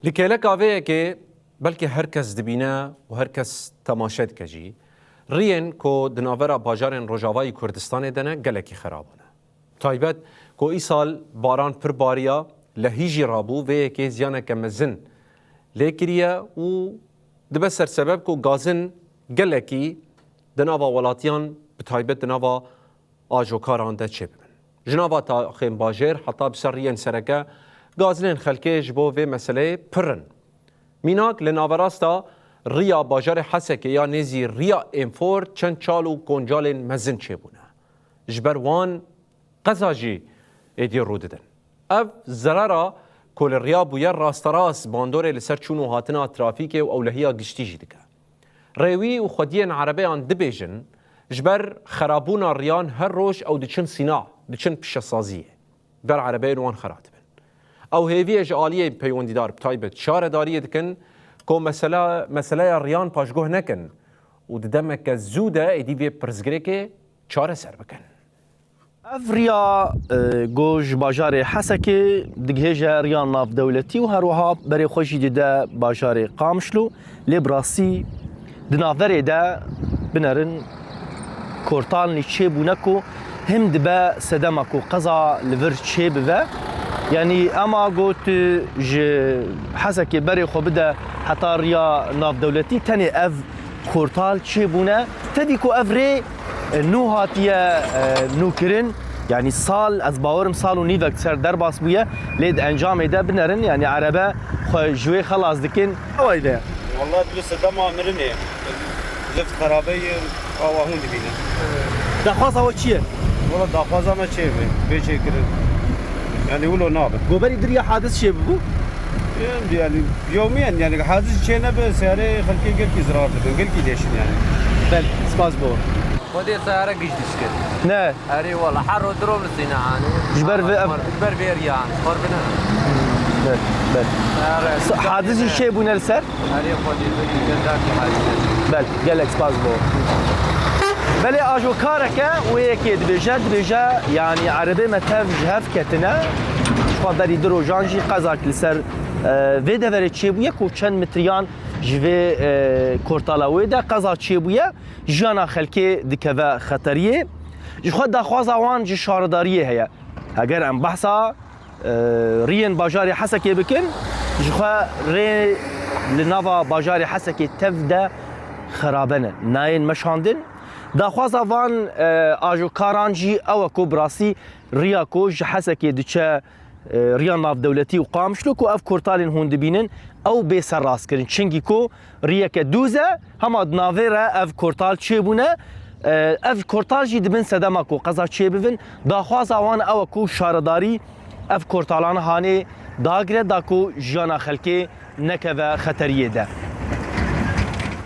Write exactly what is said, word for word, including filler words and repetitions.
Li kêleka vê yekê belkî her kes dibîne û her kes temaşe dike jî, riyên ku di navbera bajarên Rojavayî Kurdistanê de ne gelekî xerab bûne. Taybet ku îsal baran pir bariya, lehî jî rabû, vê yekê ziyaneke mezin lê kiriye û dibe sersebeb ku gazin gelekî di nava welatiyan, bi taybet di nava ajokaran de çêbibin. Ji nava taxên bajêr heta bi ser riyên sereke, gazinên xelkê ji bo vê meseleyê pir in. Mînak, li naverasta riya bajarê Hesekê ya nêzî riya Ênfor çend çal û koncalên mezin çêbûne. Ji ber wan qeza jî êdî rû didin. Ev zerera ku li riya bûye rasterast bandorê li ser çûn û hatina trafîkê û ewlehiya giştî jî dike. Rêwî û xwediyên erebeyan dibêjin, ji ber xerabûna riyan her roj ew diçin sîna, diçin pişesaziyê. Ber erebeyên wan xera dibin. Ew hêviyê ji aliyê peywendîdar bi taybet şaredariyê dikin ku mesela, meseleya riyan paşguh nekin û di demeke zû de êdî vê pirsgirêkê çareser bikin. Ev riya, e, ku ji bajarê Hesekê digihêje riya navdewletî û her wiha berê xwe jî dide bajarê Qamişlo, lê bi rastî di navberê de binerin kortalnî çêbûne ku him dibe sedema ku qeza li vir çêbibe. Yanî ema got ji Hesekê berê xwe bide heta riya navdewletî, tenê ev kortal çêbûne. Tevî ku ev rê, e, nû hatiye, e, nûkirin, yanî sal, ez bawerim sal û nîvek ser derbas bûye, lê di encamê de binerin, yanî erebe xwe ji wê xelas dikin. Awayde. Wallah, dibê sedema mirinê. Zift xerabeyê, awa hûn dibînin. Daxwaza we çi ye? Wala daxwaza me çê be, bê çêkirin. Yanî wilo nabe. Goberî diriya hadis çê bibû? Yanî yewmiyen, yanî hadis çê nebe, seyarê xelkê gelkî zirar dibin, gelkî dêşin yanî. Bel, spas bo. Xwedê seyare giş dişkir. Ne. Erê wala, her roj du roj li sîne anî. Ji ber vê ev Ji ber vê riyan, xor bine. Bel, bel. Seyare Sa-, hadis jî çê bûne li ser? Erê xwedî vekî cezakî hadî. Bel, gelek spas bo. Belê ajokareke wê yekê dibêje, dibêje, yanî erebê me tev ji hev ketine. Ji xwe berî du rojan jî qezak li ser, e, vê deverê çêbûye ku çend metriyan ji vê, e, kortala wê de qeza çêbûye. Jiyana xelkê dikeve xeteriyê. Ji xwe daxwaza wan ji şaredariyê heye. Heger em behsa e, riyên bajarê Hesekê bikin, ji xwe rê li nava bajarê Hesekê tev de xerabe ne, nayên meşandin. Daxwaza van, e, ajokaran jî ew e ku bi rastî riya ku ji Hesekê diçe, e, riya navdewletî û Qamişlo ku ev kortalên hûn dibînin, ew bê serrastkirin. Çinkî ku riyeke dûz e, hema di navê re ev kortal çêbûne. E, ev kortal jî dibin sedema ku qeza çêbibin. Daxwaza wan ew e ku şaredarî ev kortalan hanê dagire, da ku jiyana xelkê nekeve xeteriyê de.